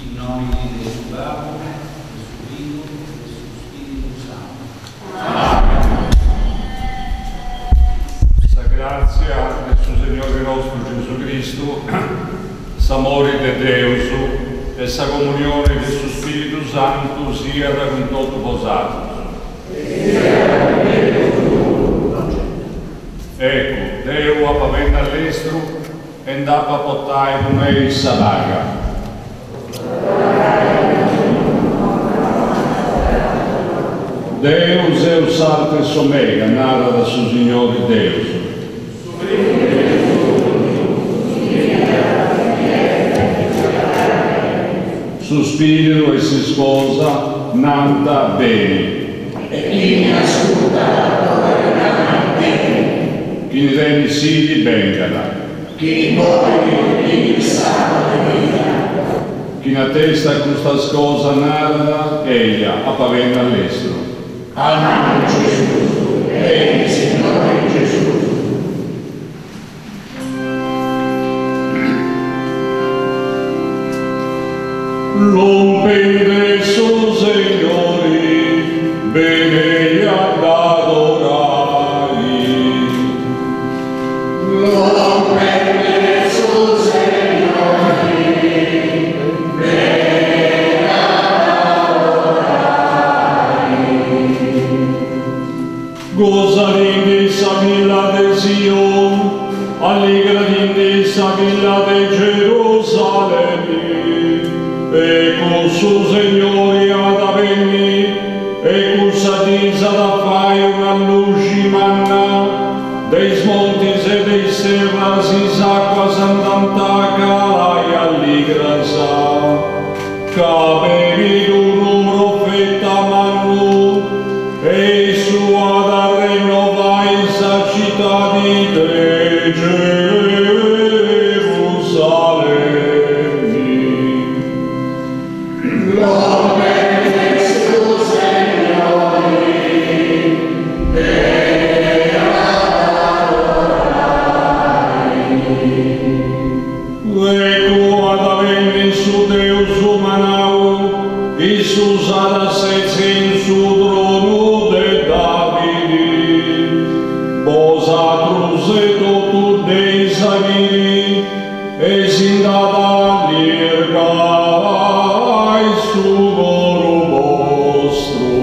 In nomini de su Babbu, de su Fillu e de su Spiritu Santu. Sa gràtzia de su Segnori nostru Gesù Cristu, s'amori de Deus e sa comunioni de su Spiritu Santu siat cun totu bosatrus. Ecu, deu apu a benni a lestru e nd'apu a portai cun mei sa paga. Deu seu s'Alfa e s'Omega, narat su Signori Deus. Su Spiridu e s'isposa nant, Beni. E chini ascurtat podit nai, Beni. Chini tenit sidi, bengat. Chini bolit, pighit s'acua de vida. Chini atestat custas cosas narat, Eja, apu a benni a lestru. Amen Gesùs, beni Signori Gesùs. Lompende su Segnori, benei a dd'adorai. Lompende su Segnori, benei a dd'adorai. Gosadindi. Gerusalemi. Eccu at a benni su Deus umanau, issu s'at a setzi in su tronu de Davidi. Bosatrus etotu dd'eis a biri e si nd'at a allirgai su coru bostru.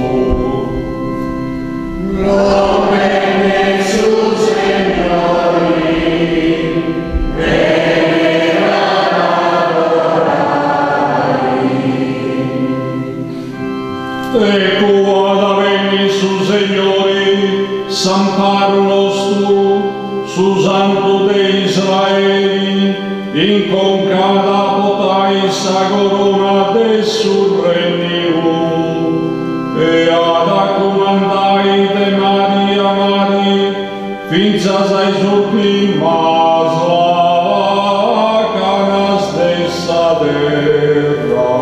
Eccu at a benni su Segnori, s'amparu nostu, su Santu de Israeli, in conca at a potai sa corona de su renniu, e at a cumandai de mari a mari, fintzas a is ùrtimas làcanas de sa terra.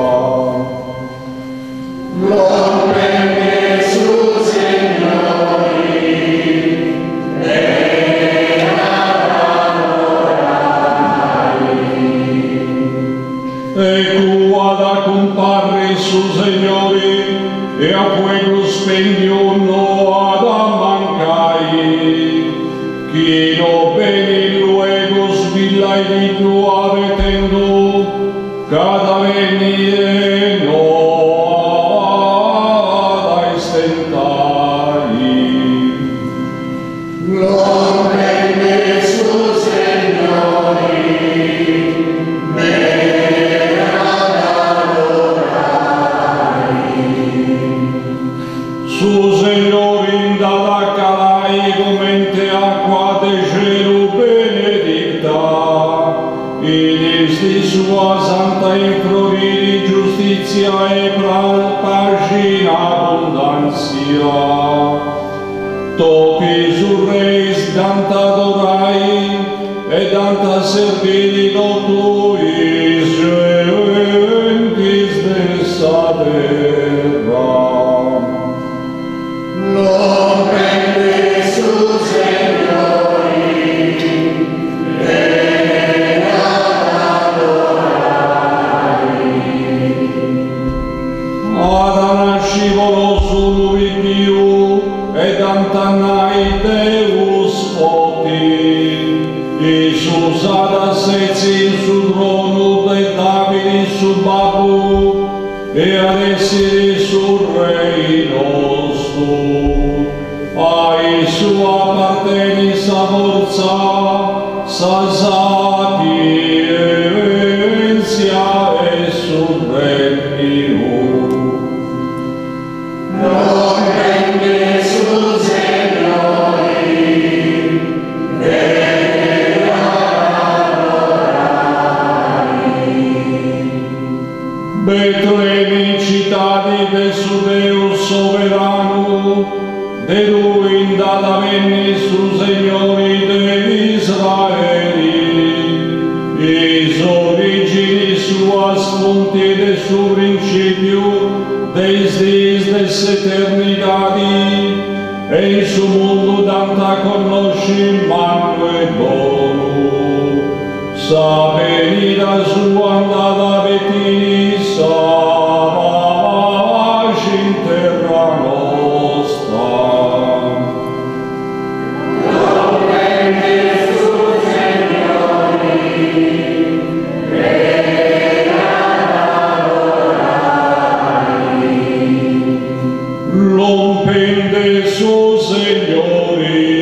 Eccu at a cumparri su Segnori, e a fuegu spendiu no at a mancai. Chi no benit luegus billaididdu abetendu, ca at a benni e no at a istentai. Su Segnori nd'at a calai comente acua de celu benedicta, in is dis suas ant a infroriri giustizia e paxi in abbundanzia. Totu is urreis dd'ant a adorai e dd'ant a serbiri totu is gentis de sa terra. At a nasci po nosu unu pipiu e dd'ant a nai Deus Foti. Issu s'at a setzi in su tronu de Davidi su babbu e at essiri su rei nostu. A issu apartenit sa fortza, sa sapientzia e su renniu. Betlemi, citadi de su Deus soberanu, de tui nd'at a benni su Segnori de Israeli. Is originis suas funt de su principiu de is diis de s'eternidadi, e in su mundu dd'ant a connosci mannu e bonu. Sa benida sua nd'at a betiri sa paxi in terra nosta. Lompende su Segnori.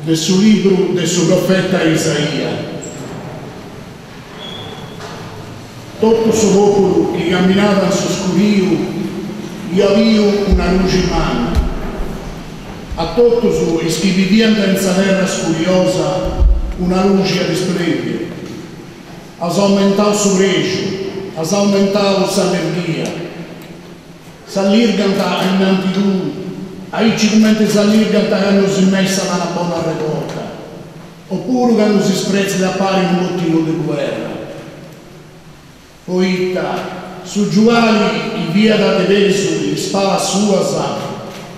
De su libru de su profeta Isaia. Totu su populu chi caminàat in su scuriu. Iat biu una luxi manna. A totus is chi biviant in sa terra scuriosa una luxi at isplèndiu. As aumentau su prexu, as aumentau s'allerghia. S'allirgant a innanti tuu, aici cumenti s'allirgant candu si messat una bona arregorta, opuru candu si spretzit a pari unu bottinu de guerra. Poita su giuali chi fiat de pesu in is palas suas,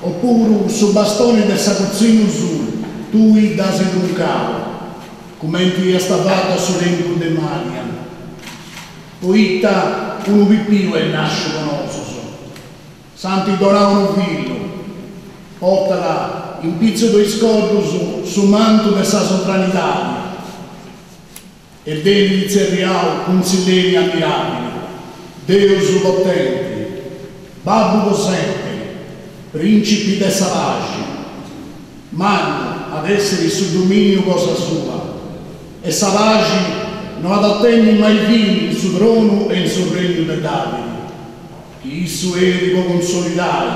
opuru su bastoni de s'agutzinu suu, tui dd'as truncau, cumenti iast fatu a su tempus de Madian. Poita unu pipiu est nàsciu po nosus, s'ant donau unu fillu, portat in pitzu de is coddus su mantu de sa sovranidadi e benit tzerriau Cuntzilleri Ammiràbili, Deus Potenti, Babbu po sèmpiri, Prìncipi de sa Paxi. Mannu at èssiri su domìniu cosa sua e sa paxi no at a tenni mai fini in su tronu e in su regnu de Dàvidi, chi issu erit po consolidai,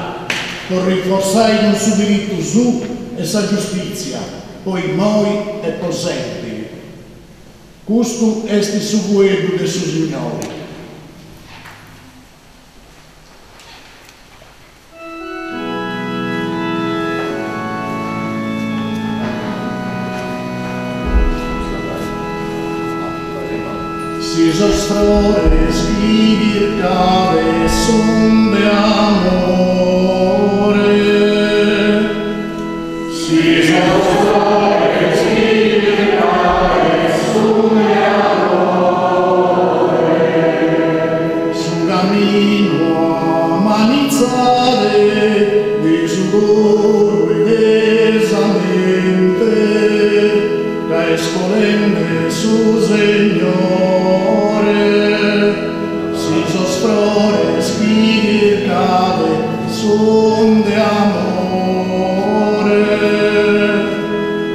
po rinforzai cun su diritu suu e sa giustìtzia, po immoi e po sèmpiri. Custu est su fueddu de su Signori. Si sos frores chi chircades sun de amore. Si sos frores chi chircades sun de amore. Su caminu ammanitzade de su coro e de sa mente, ca est colende su Segnore. Si sos frores chi chircades sun de amore.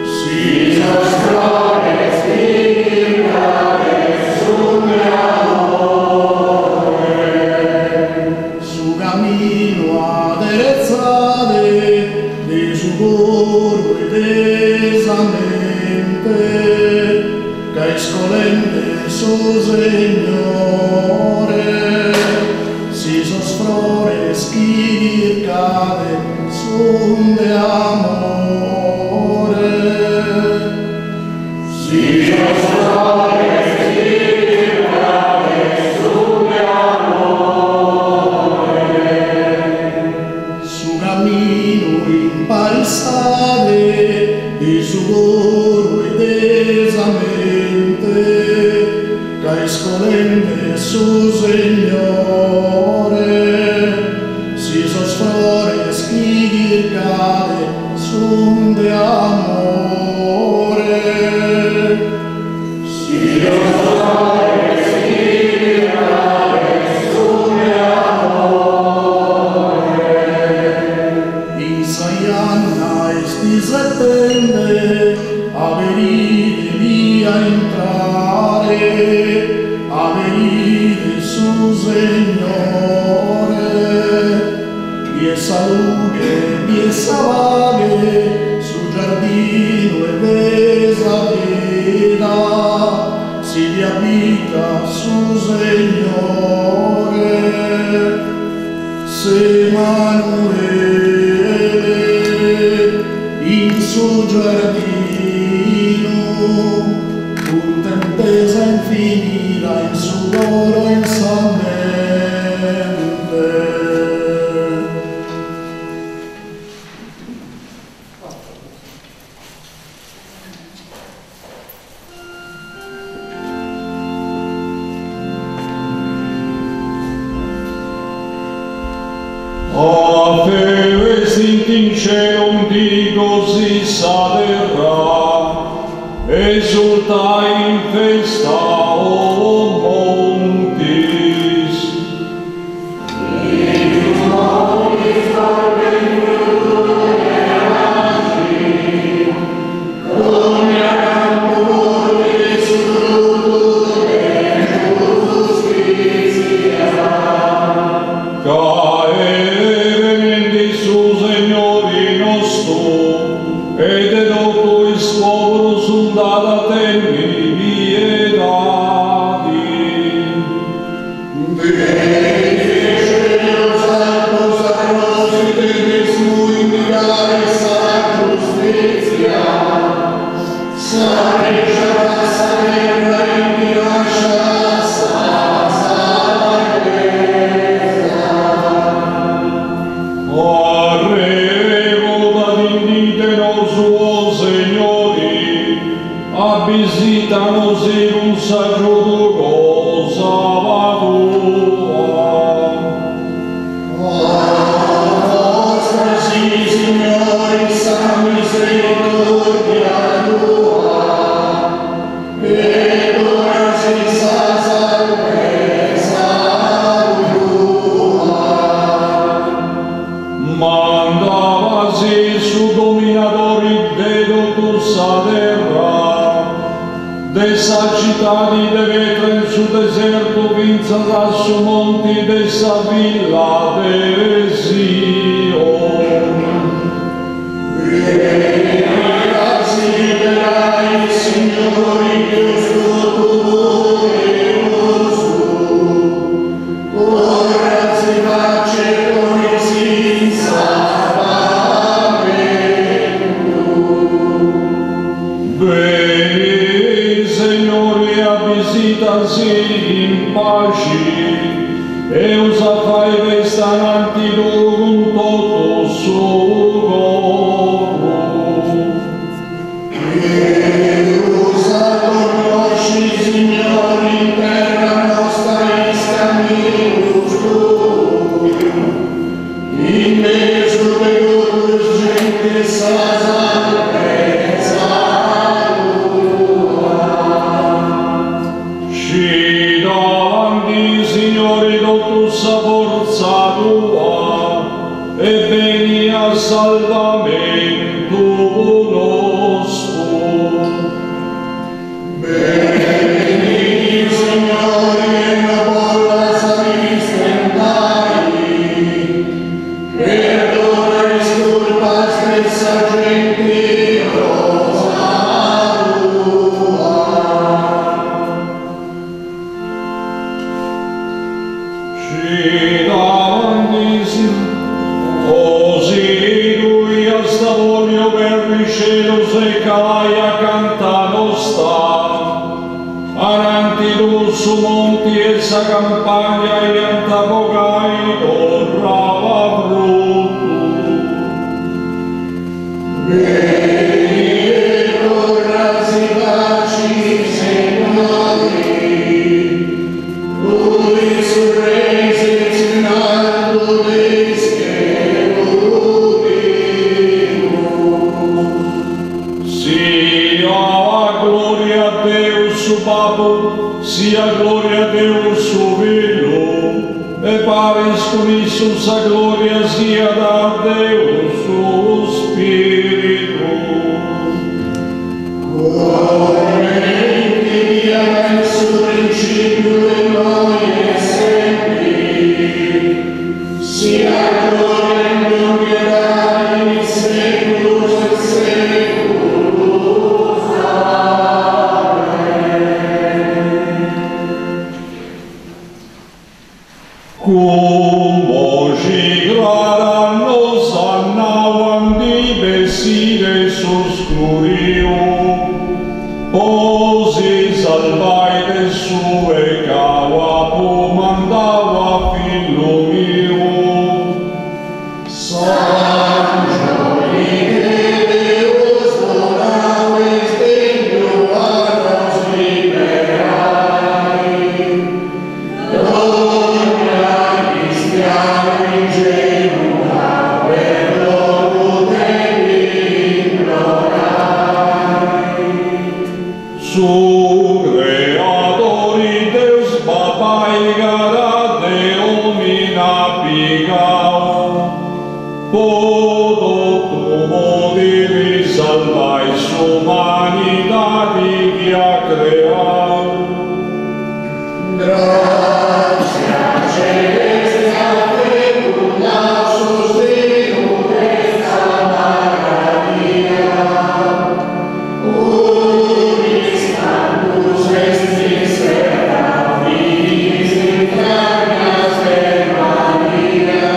Si sos frores chi chircades sun de amore. Su caminu aderetzade de su coro e de sa mente, ca est colende su Segnore. Si sos frores chi chircades sun de amore. Si sos frores chi chircades sun de amore. Su caminu imparissade de su coro e de sa mente, ca est colende su Segnore. Si sos frores chi chircades sun de amore. Si sos frores chi chircades sun de amore. In sa janna est isettende, aberideli a intrare, aberide su Segnore. Bi est sa lughe, bi est sa paghe, su giardinu est de sa vida, si bi abitat su Segnore. S'Emanuele in su giardinu, cuntentesa infinida in su coro e in sa mente. Ave esint in caelum digosi sa terra, exulta in festa o montis. Ca dì de pedra in su desertu fintzas a su monti de sa filla de Sion. Beni a liberai, Signori Deus Todopoderosu, ora si face con il sin salvamento. Beni, Segnori, a bisita-sì in paxi, eus a fai festa ananti tuu cun totu su coru. Eus a connosci, Signori, in terra nosta is camminus tuus, in mesu de totu is gentis sa salvezza tua. Scidandi, Signori, totu sa fortza tua, e beni a salvamentu nostu. Beni, Signori, e no bollas istentai, perdona is culpas de sa genti cosa tua. Scidandi, Così lui iast bolliu oberri is celus e calai acanta nosta, ananti tuu su monti e sa campagna iant a bogai torra frutu. Beni e torra si faci, Signori, tui su rei setziu in altu de is cherubinus. Sia gloria a Deus su Babbu, sia gloria a Deus su Fillu, e paris cun issu sa gloria siat a Deus su Spiritu. Comenti fiat in su principiu immoi e sempiri, siat gloria in dogni edadi in is seculus de is seculus. Amen. Cun boxi crara nos at nau a ndi bessì de su scuriu, po si salvai de su pecau apu mandau a fillu miu. S'angioni de Deus donau est benniu a nos liberai. Dogna cristianu ingenugau perdonu depit implorai. Su Creadori Deus Babai cara de omina pigau, po totu podiri salvai s'umanidadi chi at creau. Grazia celeste fecundau su sinu de sa magaria. Unis sanctus est insertau in is intragnas de Maria.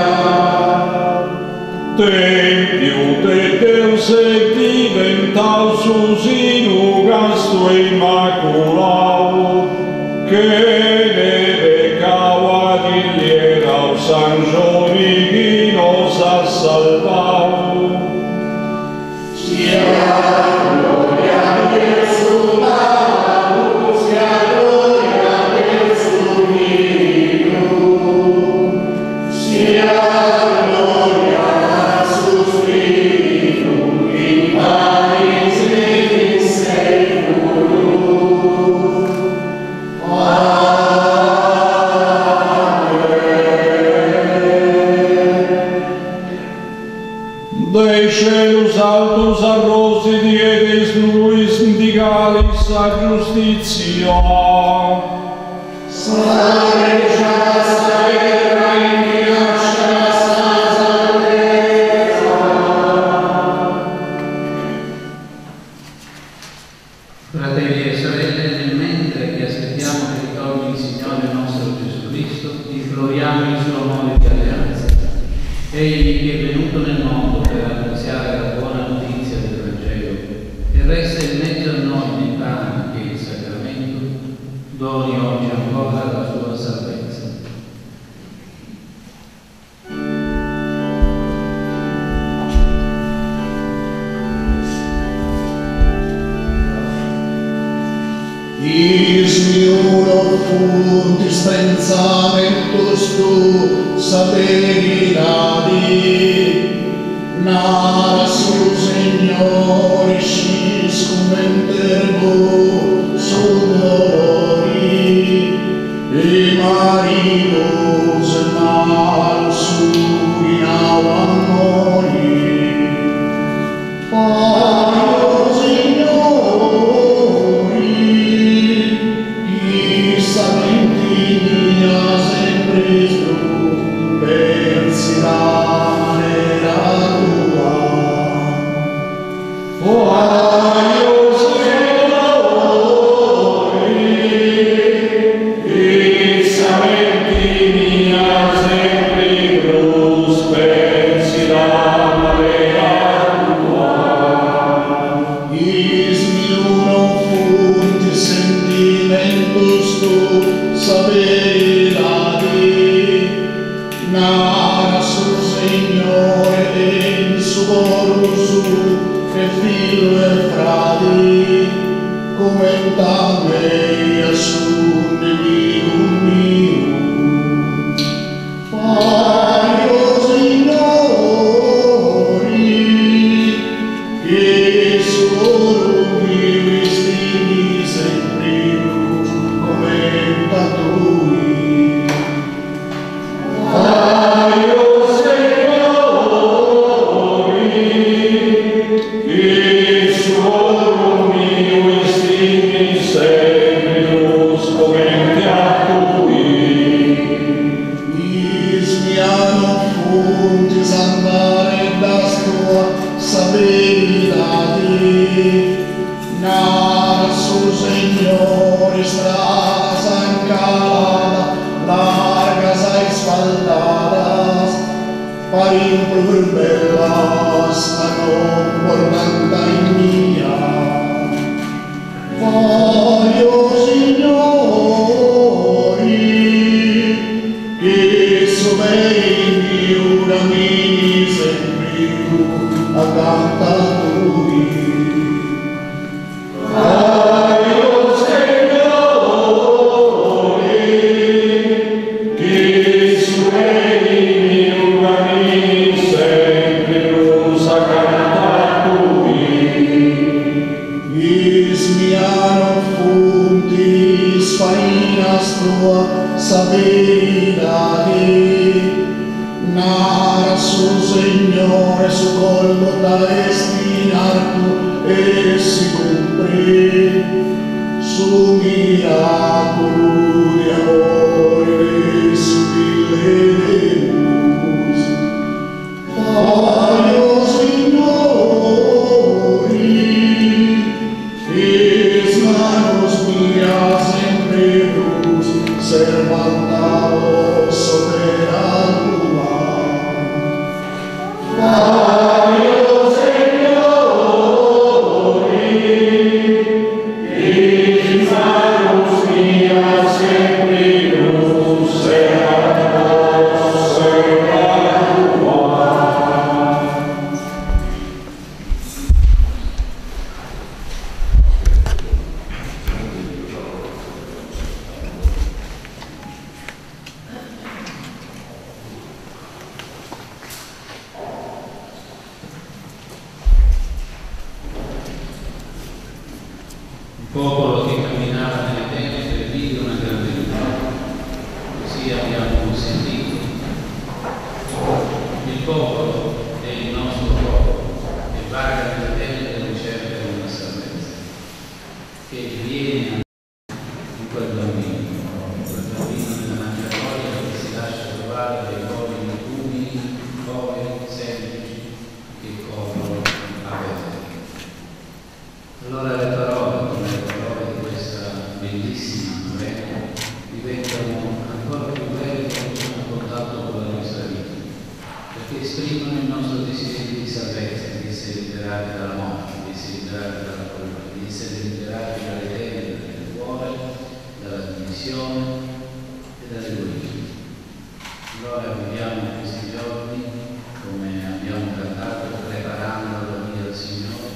Tempiu de Deus est diventau su sinu castu e immaculau, chene peccau at illierau s'angioni chi nos at salvau. Sia gloria a Deus su Babbu, sia gloria a Deus su Fillu, sia gloria a su Spiritu, in paris et in saeculum. Amen. De is celus altus arrosit e de is nuis ndi calit sa giustizia. Fratelli e sorelle, nel mentre che aspettiamo che ritorni il Signore nostro Gesù Cristo, imploriamo il suo amore di alleanza. Egli che è venuto nel mondo per annunziare la buona notizia del Vangelo e resta in mezzo a noi nei pane che è il sacramento, doni oggi ancora la sua salvezza. Is miuro funtis pensamentus tu sa veridadi, nara su Segnore scis comenterbo su dolori, e maribus mal sui amori. Paio Signori, issa mentinia sempre stru, pensi la manera tua. Paio Signori, issa mentinia sempre prus, pensi la manera tua. Is miuro funtis sentimentus tu sa veridadi, nara su Segnore in su coru su, e fillu e fradi, commenta mei a su nemicu miu. Paio Signori, che su coru miu istimi sempre prus, commenta tui. Paio Signori, che su coru miu istimi sempre prus, comente a tui. Is miano funtis andare das tua sa veridadi, nara su Segnore stradas ancalada, largas a isfaldadas, parin plur bellas, ma non portanta in mia. Voglio, Signori, che su mei miu cammini sempre tu accanto a tui. Paio Signori, che su mei miu cammini sempre prus accanto a tui. Is miano funtis fainas tua sa veridadi, nara su Segnore su Golgota est in artu e si cumpri su miraculu de amore de su fille Deus. Paio Signori, is manos mia sempre prus servanta vos opera tua. Paio Signori, is manos mia sempre prus servanta vos opera tua. Il popolo che camminava nelle tenebre vide una grande luce. Così abbiamo sentito. Il popolo è il nostro popolo che vaga nelle tenebre in ricerca di una salvezza, che viene di quel bambino. esprimono il nostro desiderio di salvezza, di essere liberati dalla morte, di essere liberati dalla paura, di essere liberati dalle tenebre del cuore, dalla divisione e dall'egoismo. Allora viviamo questi giorni, come abbiamo cantato, preparando la via al Signore,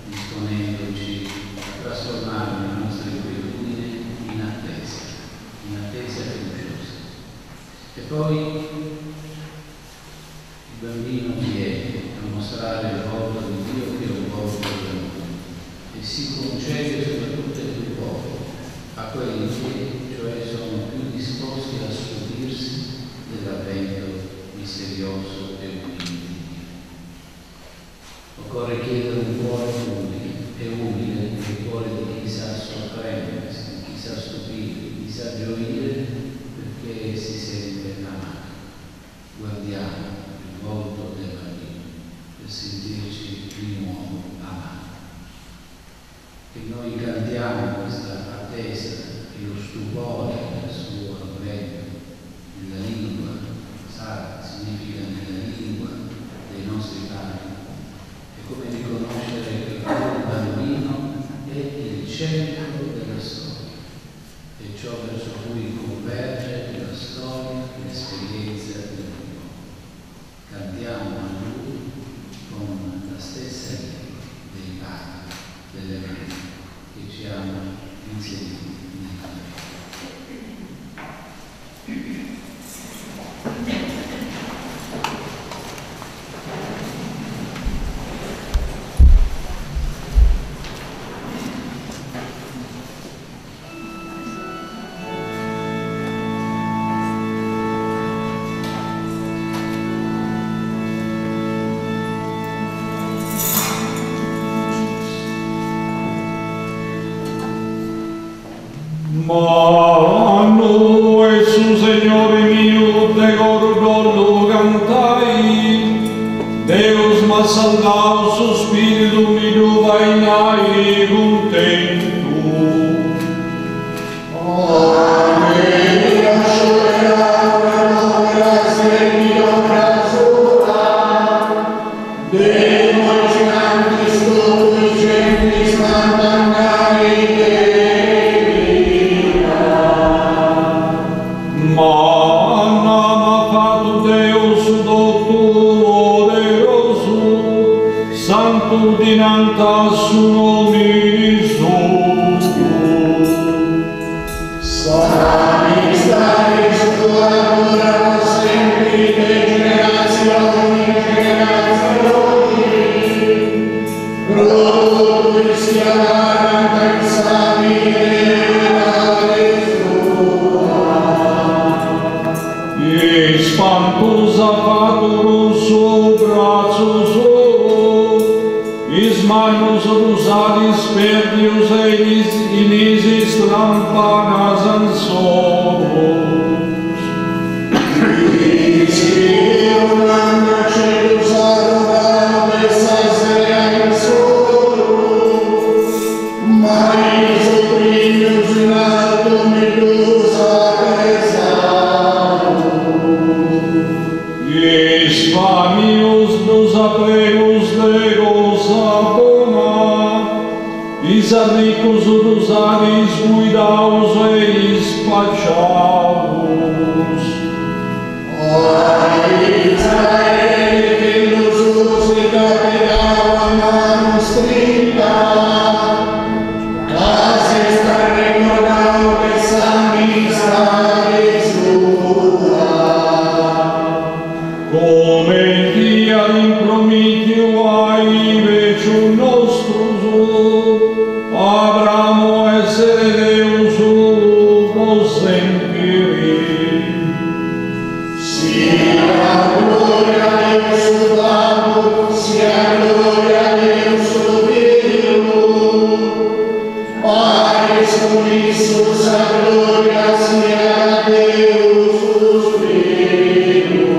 disponendoci a trasformare la nostra inquietudine in attesa, in attesa fiduciosa. E poi il bambino viene a mostrare il volto di Dio che è un volto d'amore e si concede soprattutto ai più poveri, a quelli che cioè sono più disposti a stupirsi dell'avvento misterioso e umile di Dio. Occorre chiedere un cuore umile, e umile il cuore di chi sa sorprendersi, di chi sa stupire, di chi sa gioire perché si sente amato. Guardiamo il volto del bambino per sentirci di nuovo amati. E noi cantiamo questa attesa e lo stupore del suo avvento nella lingua sarda, significa nella lingua dei nostri padri. È come riconoscere che quel bambino è il centro della storia, è ciò verso cui converge la storia, l'esperienza dell'uomo. Cantiamo a lui con la stessa lingua dei padri, delle madri che ci hanno inseriti nella vita. Mannu e su Signore mio, de coro cantai, Deus m'ha salvato, su spirito mi duvainai contento. Manna m'ha fatto Deus tutto poderoso, santo dinanzi al suo nomine suo. Espantosa fatto con suo braccio suo, is manos usatis perdius einis inisis trampanas ansoros. Is famius nos apremus de goza bona, is arricos usaris guidaus e ispaciaus. Come fiat in promitio ai vecium nostrus, Abramo essere Deus uno sempiri. Sia gloria Deus Babbo, sia gloria Deus Figlio, Paris cum Iisus, gloria sia Deus Figlio.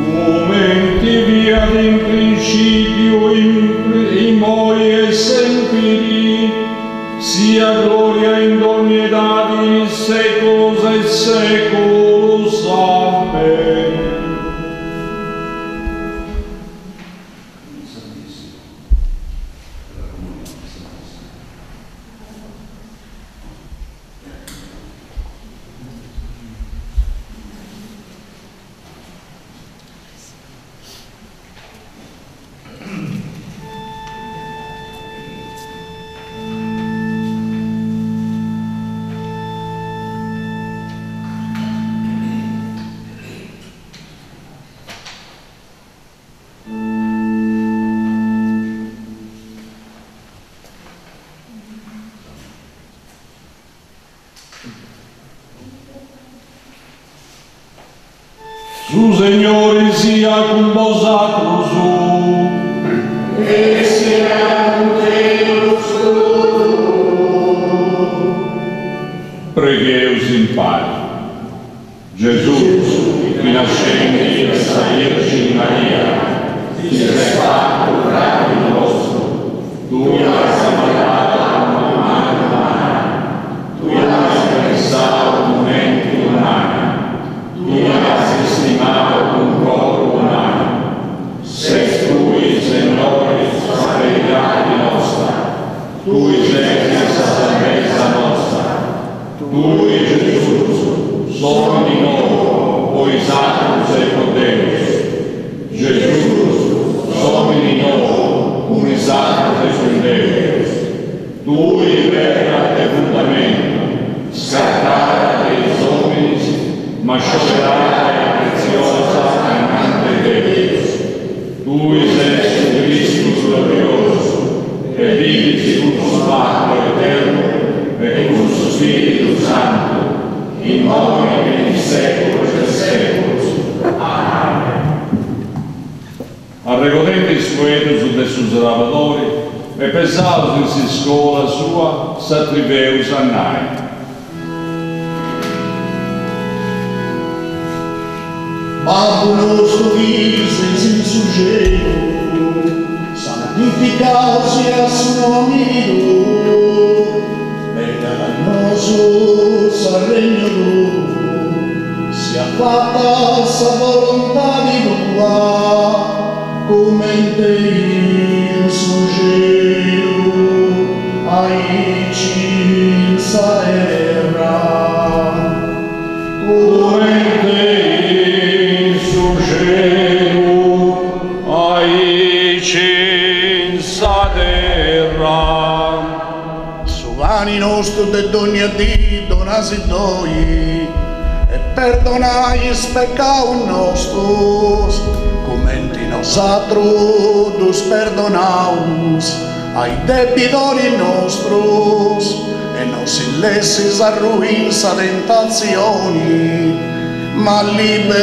Comenti fiat in principio in moi e sempiri, sia gloria in ogni età in seculos e seculorum. Su Segnori siat cun bosatrus. E siat cun tegus puru. Pregheus impari. Gesùs, chi nascendi de sa Virgini Maria, ti ses fatu fradi nostru, tui as ammirau una manu umana, tui as pensau cun menti umana, tui as istimau cun coru umanu, ses tui, Segnori, sa beridadi nosta, tui ses sa salvesa nosta. Tui, Gesùs, s'òmini nou po is atrus e po Deus. Gesùs, s'òmini nou cun is atrus e cun Deus. Tui, perra de fundamentu, scartada de is òminis, ma scioberada e pretziosa ananti de Deus. Tui ses su Cristu gloriosu, e bivis cun su Babbu eternu e cun su Spiritu Santu, immoi e in is seculus de seculus. Amen. Arregodendi is fueddus de su Srabadori e pesaus in s'iscola sua s'atriveus a nai. Babbu nostu chi ses in su celu, santificau siat su nomini tuu, bengat a nosu s'arregnu tuu, siat fata sa volontadi tua, comente in su celu, aici in sa terra. Comente in su celu, aici in sa terra. Su pani nostu de dònnia dì donasi-ddoi, e perdonai is pecaus nostus, cumenti nosatrus ddus perdonaus a is depidoris nostrus, e no si lessis arrui in sa tentatzioni, ma liberasi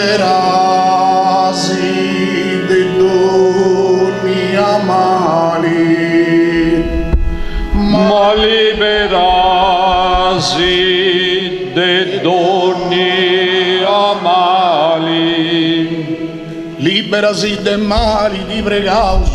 de dònnia mali. Ma liberasi de dònnia mali. Liberasi de mali, ti pregaus,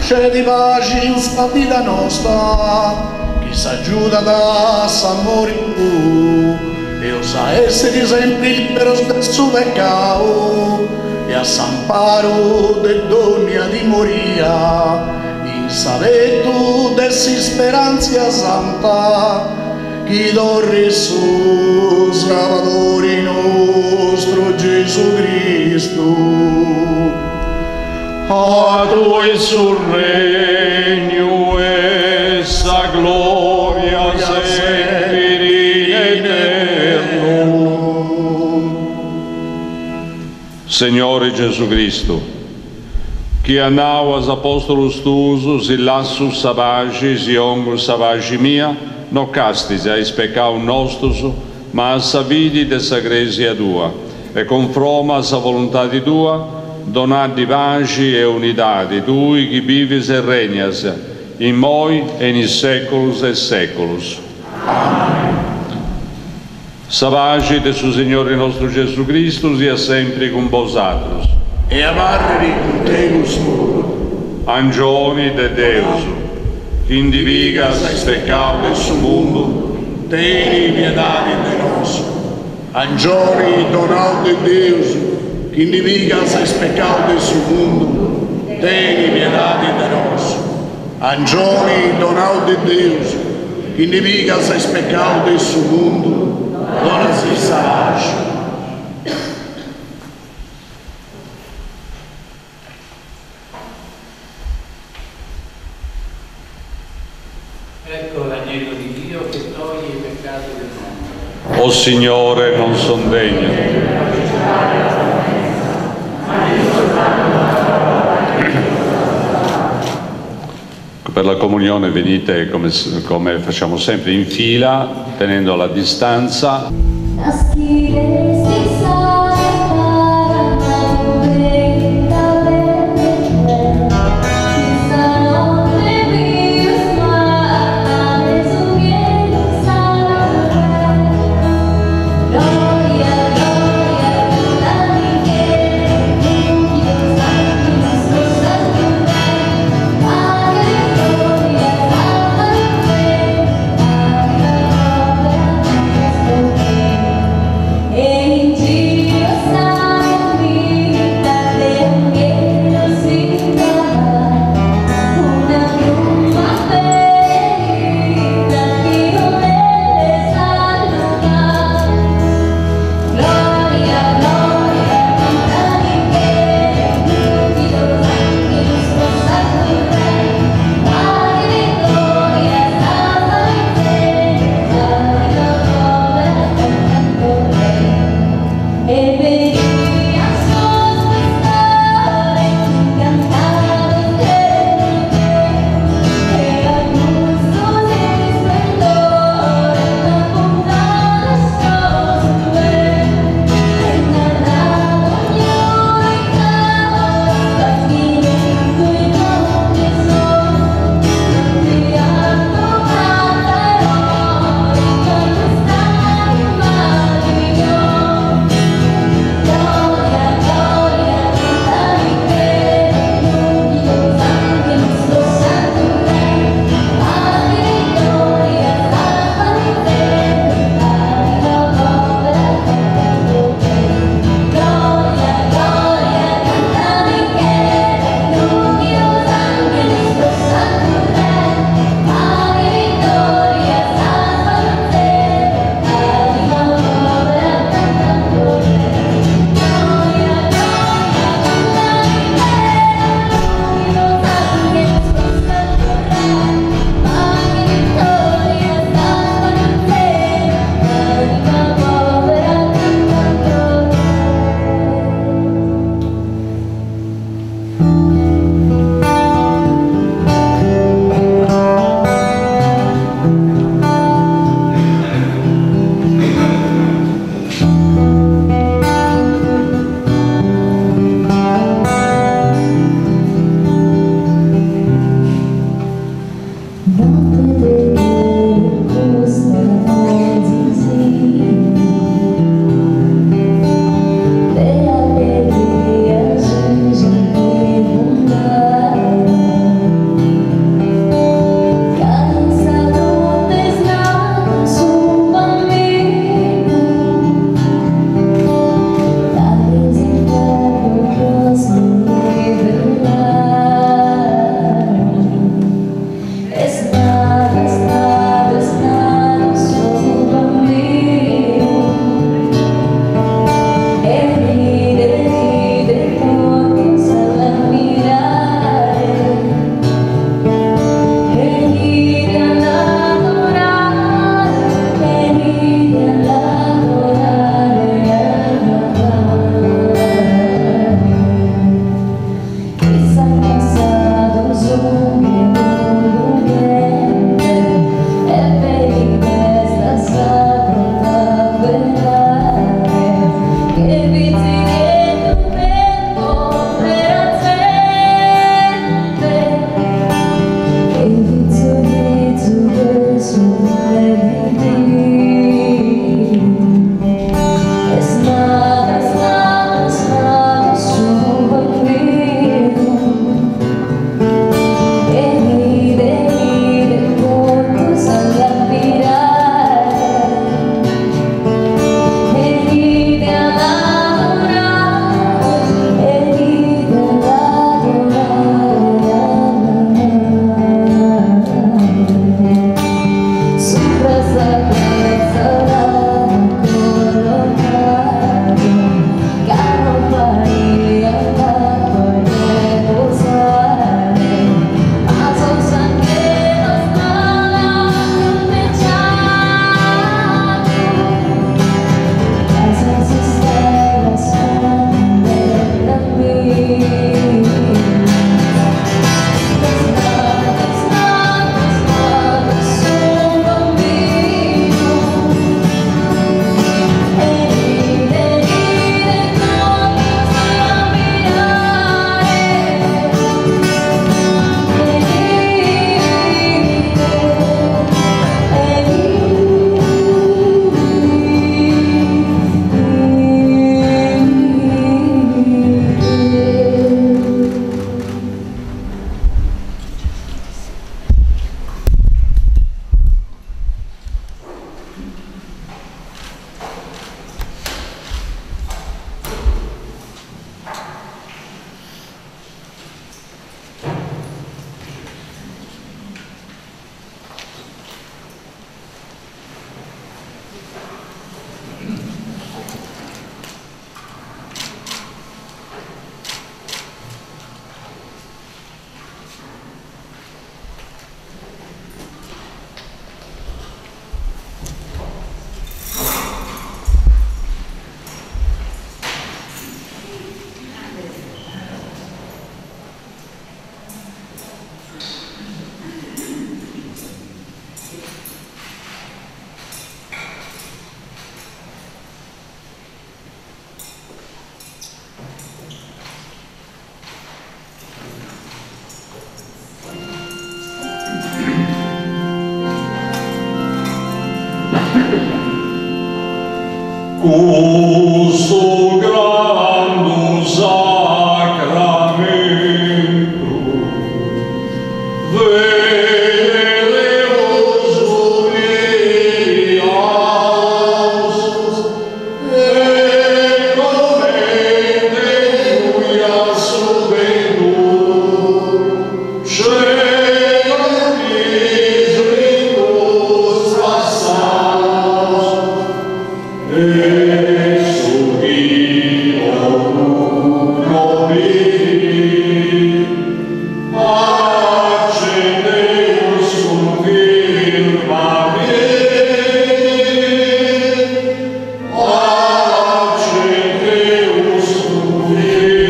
Cuncedi paxi in sa vida nosta, chi s'agiuda de s'amori tuu, eus a èssiri sempri liberos de su pecau e a s'amparu de dònnia timoria, in s'abetu de s'isperàntzia santa, chi torrit su Srabadori nostru Gesù Cristu. A tui su regnu e sa gloria sempiri in eternu. Segnori Gesù Cristu, chi as nau a is apostolus tuus, Si lassu sa paxi, si 'ongu sa paxi mia, no castis a is pecaus nostus, ma a sa fidi de sa Crèsia tua, e cunfroma a sa voluntadi tua, donaddi paxi e unidadi, tui chi bivis e regnas, immoi e in is sèculus de is sèculus. Amen. Sa paxi de su Segnori nostru Gesù Cristu siat sempri cun bosatrus. E abarrit cun tegus puru. Angioni de Deus, chi ndi pigas is pecaus de su mundu, teni piedadi de nosu. Angioni donau de Deus, chi ndi pigas is pecaus de su mundu, teni piedadi de nosu. Angioni donau de Deus, chi ndi pigas is pecaus de su mundu, donasi sa paxi. Ecco l'agnello di Dio che toglie i peccati del mondo. O Signore, non son degno. Per la comunione venite come, come facciamo sempre in fila, tenendo la distanza. Custu grandu sacramentu venereus umiliaus e comente tui as subentu celonis ritus passaus e su chi ognuno bidit accendeus cunfirma accendeus cunfirma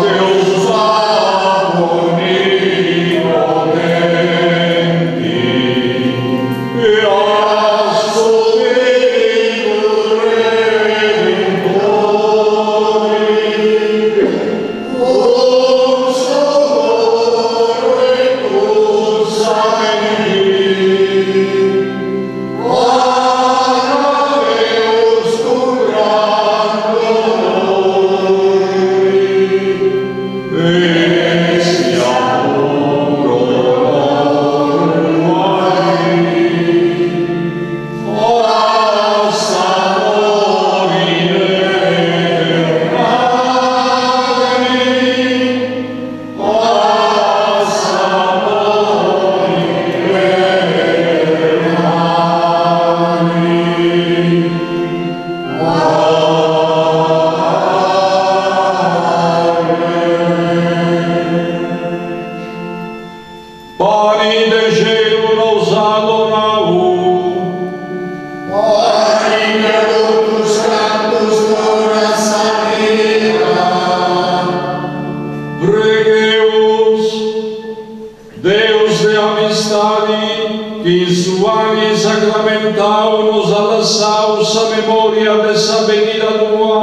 Deus Babbu onnipotenti e a su Fillu Redentore cum su Coro e cum sa menti Alabeus cun grandu onori e sia puro onor uguali a sa nomine eternali a sa nomine eternali. Pani de celu nos at donau, Pani de totus cantus donat sa vida. Pregheus, Deus de amistadi, chi in su pani sacramentau nos at lassau sa memoria de sa benida tua,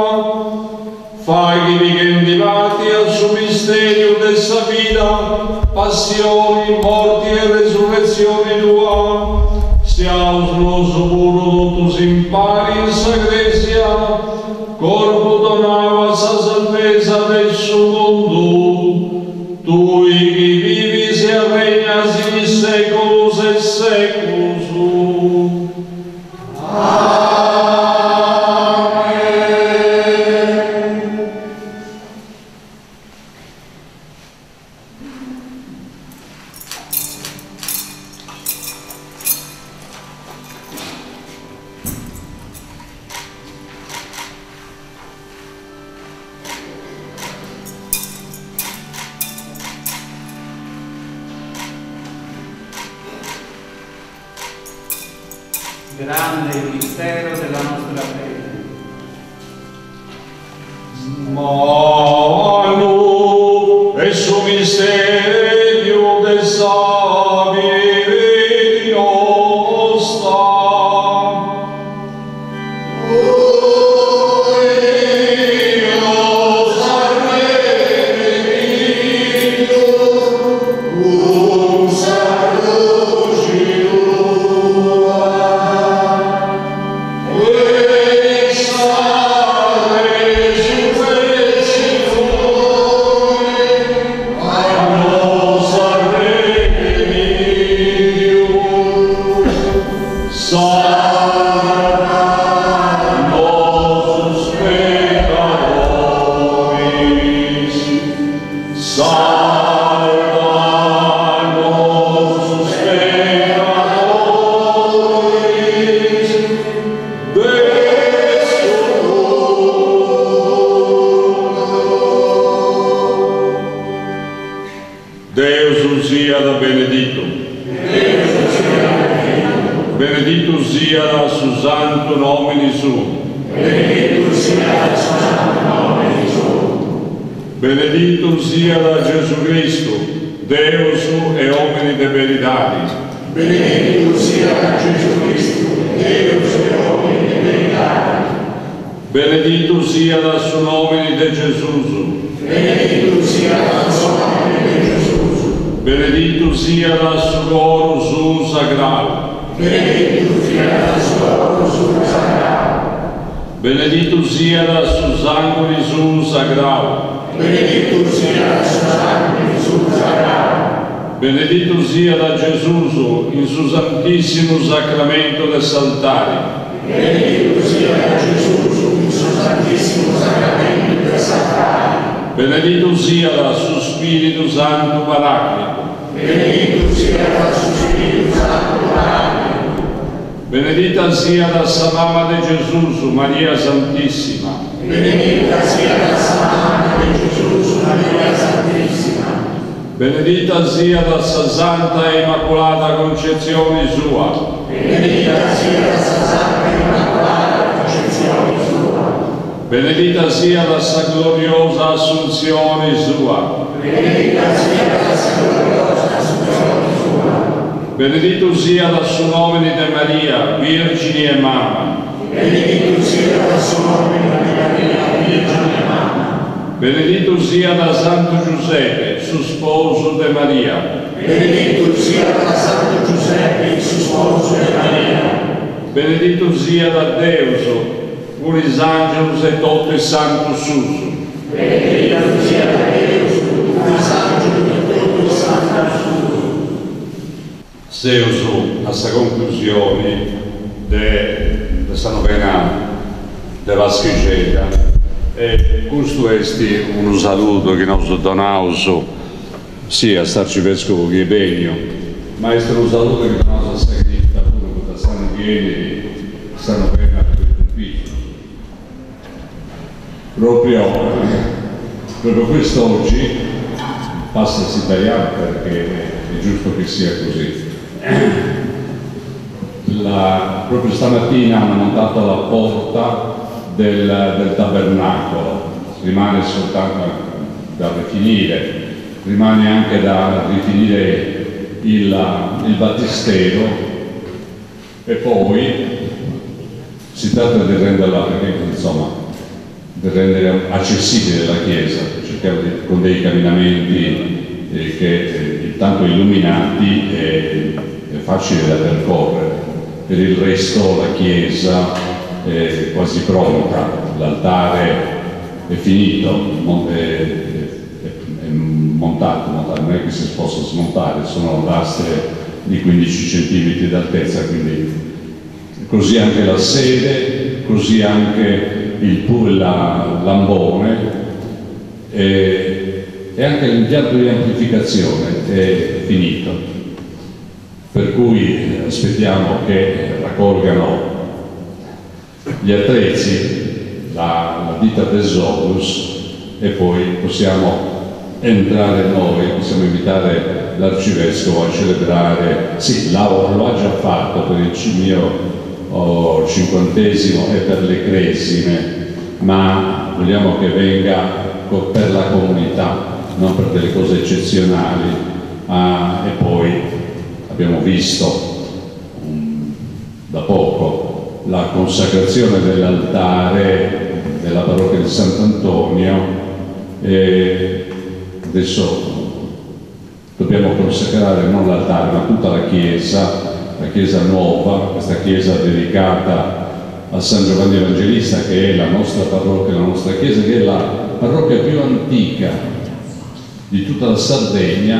fai chi pighendi parti a su misteriu de sa vida, passioni, morti e resurrezioni tua, siaus nosu puru totus impari in sa Cresia, corpu donau a sa salvesa de su mundu. Tui chi vivis e regnas in is seculus e seculus. Amen. Grande il mistero della nostra fede. Mannu est su misteriu de sa fidi nosta. Io sarei cum sa cruci tua e sa resurrezione a nos redimiu. Salva nosus peccadoris. Salva nosus peccadoris. De su mundo. Deus siat benedittu. Benedittu siat su santu nomini suo. Benedittu siat su santu nomini suo. Benedittu siat Gesù Cristu, Deus e omini de beridadi. Benedittu siat Gesù Cristu, Deus e omini de verità. Beneditu siat su nòmini de Gesùs. Beneditu siat su nòmini de Gesùs. Beneditu siat su coru suu sagrau. Beneditu siat su coru suu sagrau. Beneditu siat su sànguni suu sagrau. Beneditu siat su sànguni suu sagrau. Beneditu siat Gesùs in su Santissimu Sacramentu de s'altari. Beneditu siat Gesùs in su Santissimu Sacramentu de s'altari. Beneditu siat su Spiritu Santu Paraclitu. Beneditu siat su Spiritu Santu Paraclitu. Benedita siat sa Mama de Gesùs, Maria Santissima. Benedita siat sa Mama de Gesùs, Maria Santissima. Benedita siat sa Santa e Immaculata Concezione sua. Benedita siat sa Santa e Immaculata Concezione sua. Benedita siat sa gloriosa Assunzione sua. Benedita siat sa gloriosa Assunzione sua. Beneditu siat su nòmini de Maria, Virgini e Mama. Beneditu siat su nòmini de Maria, Virgini e Mama. Beneditu siat Santu Giuseppe, su sposu de Maria. Beneditu siat Santu Giuseppe, su sposu de Maria. Beneditu siat Deus, cun is angelus e totu is santus suus. Beneditu siat Deus, cun is angelus e totu is santus suus. Seus a sa conclusioni de de sa novena de Paschixedda e custu est unu saludu chi nosu donaus si a s'arcivescovu chi est beniu, ma est unu saludu chi donaus a sa cripta puru poita s'annu chi 'enit sa novena ddu cumpius. Proprio proprio quest'oggi, passa s'italiano perché è giusto che sia così, la, proprio stamattina hanno montato la porta del, del tabernacolo, rimane soltanto da rifinire, rimane anche da rifinire il, il battistero e poi si tratta di renderla, perché insomma, di rendere accessibile la chiesa, cerchiamo di, con dei camminamenti eh, che eh, intanto illuminati è, è facile da percorrere. Per il resto la chiesa è quasi pronta, l'altare è finito, è, è, è montato, montato, non è che si possa smontare, sono lastre di 15 centimetri d'altezza, quindi così anche la sede, così anche il, la, l'ambone e, e anche l'impianto di amplificazione è finito. Per cui aspettiamo che raccolgano gli attrezzi, la, la ditta Thesaurus e poi possiamo entrare noi, possiamo invitare l'arcivescovo a celebrare, sì, lo ha già fatto per il mio oh, 50° e per le cresime, ma vogliamo che venga per la comunità, non per delle cose eccezionali. Ah, e poi abbiamo visto da poco la consacrazione dell'altare della parrocchia di Sant'Antonio e adesso dobbiamo consacrare non l'altare ma tutta la chiesa, la chiesa nuova, questa chiesa dedicata a San Giovanni Evangelista, che è la nostra parrocchia, la nostra chiesa, che è la parrocchia più antica di tutta la Sardegna,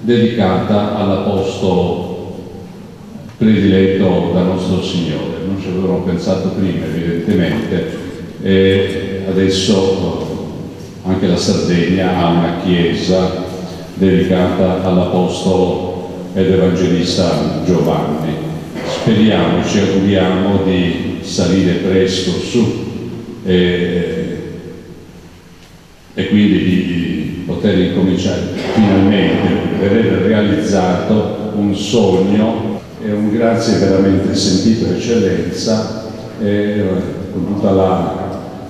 dedicata all'Apostolo prediletto da nostro Signore. Non ci avevano pensato prima, evidentemente, e adesso anche la Sardegna ha una chiesa dedicata all'Apostolo ed Evangelista Giovanni. Speriamo, ci auguriamo di salire presto su e, e quindi di poter incominciare finalmente, vedere realizzato un sogno e un grazie veramente sentito, Eccellenza, e con tutta la,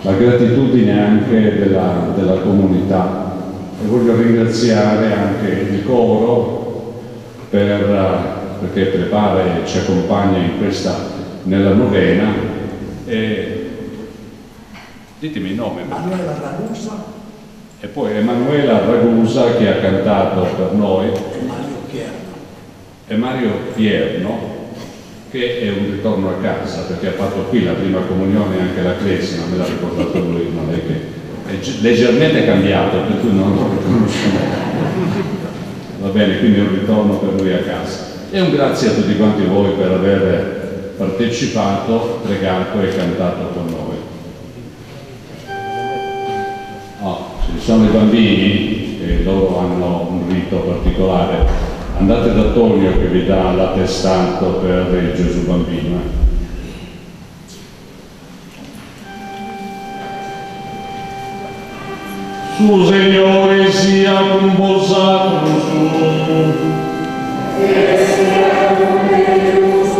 la gratitudine anche della, della comunità. E voglio ringraziare anche il coro per, perché prepara e ci accompagna in questa, nella novena e Ditemi il nome. Manuela Ragusa. E poi Emanuela Ragusa che ha cantato per noi. E Mario Pierno. E Mario Pierno, che è un ritorno a casa, perché ha fatto qui la prima comunione e anche la cresima, me l'ha ricordato lui, non è che è leggermente cambiato, per cui non lo riconosco. Va bene, quindi è un ritorno per lui a casa. E un grazie a tutti quanti voi per aver partecipato, pregato e cantato con noi. Oh, ci sono i bambini e loro hanno un rito particolare. Andate da Tonio che vi dà l'attestato per il Gesù bambino. Su Signore sia con vosotros. E sia con Deus.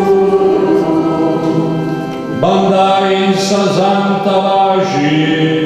Bandai in sa santa pace.